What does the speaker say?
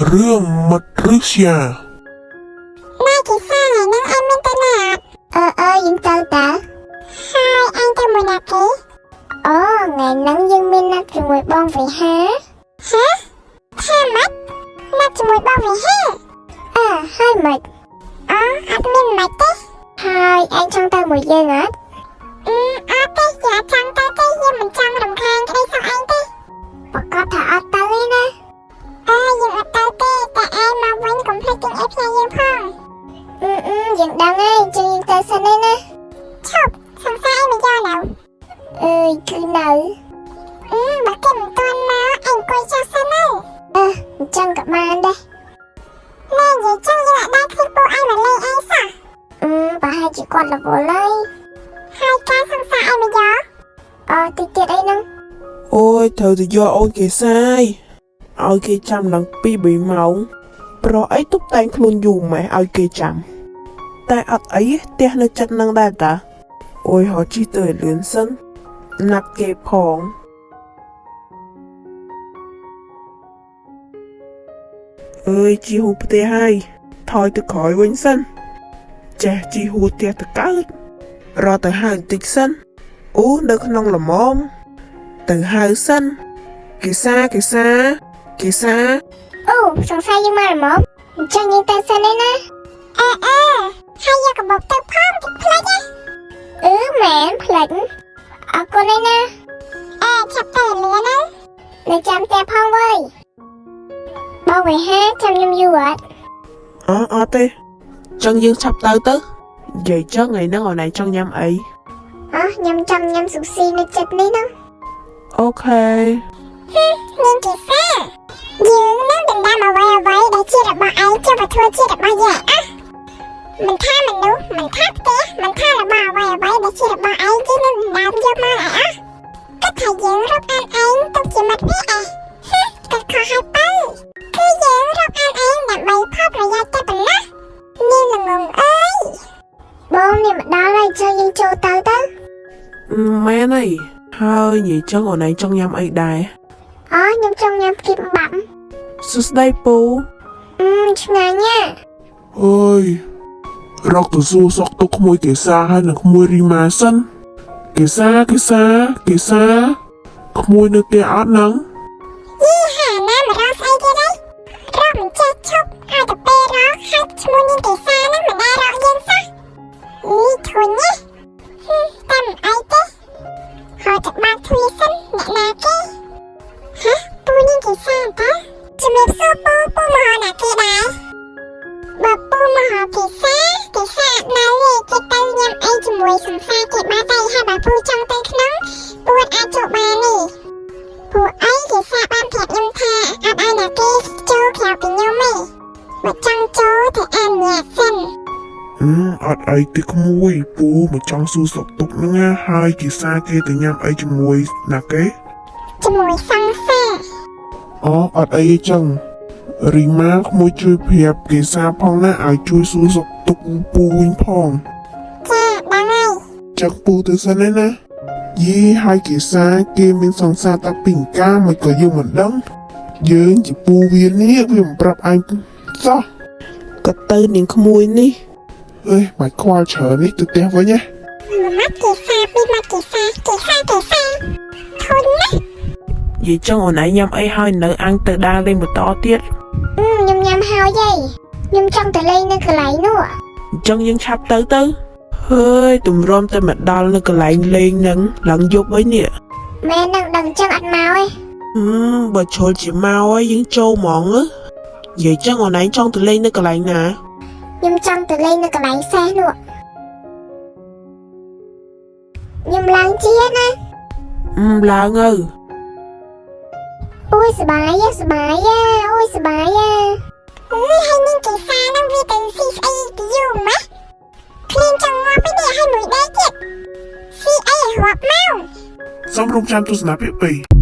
រឿងមិត្តឫស្យា ម៉ែគេសាថ្ងៃហ្នឹងឯងមានទៅណាអត់ អឺអឺយើងទៅតា ហើយឯងទៅមួយណាគេ អូថ្ងៃហ្នឹងយើងមានណាត់ជាមួយបងវិហា ហ៎ថាម៉េចណាត់ជាមួយបងវិហា អើហើយម៉េច អូអត់មានម៉េចទេ ហើយឯងចង់ទៅមួយយើងអត់ អឺអត់ទេយ៉ាចង់ទៅទេយើងមិនចង់រំខានក្តីសុខឯងទេ ប្រកាសថាអត់ទៅទេណា អើយើងអត់ទៅទេតែឯងមកវិញកុំភ្លេចទិញអីផ្ញើយើងផង អឺអឺយើងដឹងហើយចឹងយើងទៅសិនឯណា ឈប់សង្ស័យឯងមិនយកនៅ អើយគឺនៅ អឺបើគេមិនទាន់មកឯងអង្គុយចុះសិនទៅ អឺអញ្ចឹងក៏បានដែរ ណែនិយាយចឹងយើងអត់ដែរឃើញពួកឯងមកលេងអីសោះ អឺប្រហែលជាគាត់រវល់ហើយ ហើយការសង្ស័យឯងមិនយក អតិចទៀតអីហ្នឹង អូយត្រូវទៅយកអូនគេសាយឲ្យគេចាំឡើង2 3ម៉ោងប្រអីទុកតែងខ្លួនយូរម៉េះឲ្យគេចាំតែអត់អីផ្ទះនៅចិត្តនឹងដែរតាអូយហៅជីទៅឲ្យលឿនសិនណាត់គេផងអើយជីហួផ្ទះហើយថយទៅក្រោយវិញសិនចេះជីហួផ្ទះទៅកើតរត់ទៅហៅបន្តិចសិនអូនៅក្នុងល្មម ទៅហៅសិនគេសាគេសាគេសា អូសង្ស័យយើងមកល្មមអញ្ចឹងយើងទៅសិនឯណា អឺអឺហើយយកកាបូបទៅផងតិចភ្លេចណា អឺមែនភ្លេចអរគុណឯណា អេឆាប់ទៅលឿនណា នៅចាំផ្ទះផងវើយបងវិហាចាំខ្ញុំយូរអត់ អអត់ទេចឹងយើងឆាប់ទៅទៅនិយាយចឹងថ្ងៃហ្នឹងអូនឯងចង់ញ៉ាំអី អោះខ្ញុំចាំញ៉ាំស៊ូស៊ីនៅចិត្តនេះហ្នឹង OK នាងគេសាយើងនឹងដណ្ដើមអ្វីអ្វីដែលជារបស់ឯងចុះមកធ្វើជារបស់យើងអះមិនថាមនុស្សមិនថាផ្ទះមិនថារបស់អ្វីអ្វីដែលជារបស់ឯងយើងនឹងដណ្ដើមយកមកឯអះគិតថាយើងរាប់អានឯងទុកជាមិត្តវាអេហឹមគិតខុសហើយទៅគឺយើងរាប់អានឯងដើម្បីផលប្រយោជន៍តែប៉ុណ្ណោះនាងល្ងងអើយ បងនេះមកដល់ហើយចឹងយើងចូលទៅទៅ មែនហើយហើយនិយាយចឹងអូនឯងចង់ញ៉ាំអីដែរ អោះខ្ញុំចង់ញ៉ាំគីបបាំ សួស្តីពូ អឺឆ្ងាញ់ណាស់ អើយរកទៅសួរសុកទុកក្មួយគេសាហើយនឹងក្មួយរីម៉ាសិនគេសាគេសាគេសាក្មួយនៅផ្ទះអត់ហ្នឹង យីហាណាមករកស្អីទៀតហើយរកមិនចេះឈប់ឲ្យតែពេលរកហាច់ឈ្មោះនាងកេសាហ្នឹងមិនដែលរកយើងសោះនេះធុញណាស់ហឹមតែមិនអីទេហើយតែបើកទ្វារសិនអ្នកណាគេហ៎ពូនាងកេសាតើជំរាបសួរពូពូមកហៅណាគេដែរបើពូមកហៅកេសាកេសាអត់នៅទេគេទៅញ៉ាំអីជាមួយសង្សារគេបាត់ហើយហើយបើពូចង់ទៅក្នុងពូអត់អាចចូលបានទេ ពួកឯងគេសាបានប្រាប់ខ្ញុំថាអត់ឲ្យណាគេចូលក្រៅពីខ្ញុំទេបើចង់ចូលត្រូវអនុញ្ញាតសិន អឺអត់អីទេក្មួយពូមកចង់សួរសុកទុកហ្នឹងណាហើយគេសាគេទៅញ៉ាំអីជាមួយណាគេ ជាមួយសង្សារ អូអត់អីទេចឹងរីម៉ាក្មួយជួយប្រាប់គេសាផងណាឲ្យជួយសួរសុកទុកពូវិញផង ចាដឹងហើយ ចឹងពូទៅសិនឯណាយីហើយគេសាគេមានសង្សារតាពីអង្ការមិនក៏យើងមិនដឹងយើងជាពូវានេះវាមិនប្រាប់ឯងសោះ ក៏ទៅនាងក្មួយនេះ អើយបាច់ខ្វល់ច្រើននេះទៅផ្ទះវិញណា មួយម៉ាត់គេសាពីរម៉ាត់គេសាគេសាគេសាធុញណាស់ និយាយចឹងអូនឯងញ៉ាំអីហើយនៅអាំងទៅដើរលេងបន្តទៀត អឺខ្ញុំញ៉ាំហើយហីខ្ញុំចង់ទៅលេងនៅកន្លែងនោះ អញ្ចឹងយើងឆាប់ទៅទៅហើយទម្រាំតែមកដល់នៅកន្លែងលេងហ្នឹងឡើងយប់អីនេះ មែននឹងដឹងចឹងអត់មកទេ ហឹមបើជ្រុលជាមកហើយយើងចូលហ្មងហ៎និយាយចឹងអូនឯងចង់ទៅលេងនៅកន្លែងណា ខ្ញុំចង់ទៅលេងនៅកន្លែងសេះនោះខ្ញុំឡើងជាណា អឺឡើងទៅ អូយសប្បាយហ៎សប្បាយហ៎អូយសប្បាយហ៎ អើយហើយនាងគេសាហ្នឹងវាទៅស៊ីស្អីទៅយូរម៉េះភ្លៀងចង់ងាប់ឯនេះហើយមួយដេកទៀតស៊ីអីឲ្យរាប់ម៉ោង សូមរងចាំទស្សនាភាគ2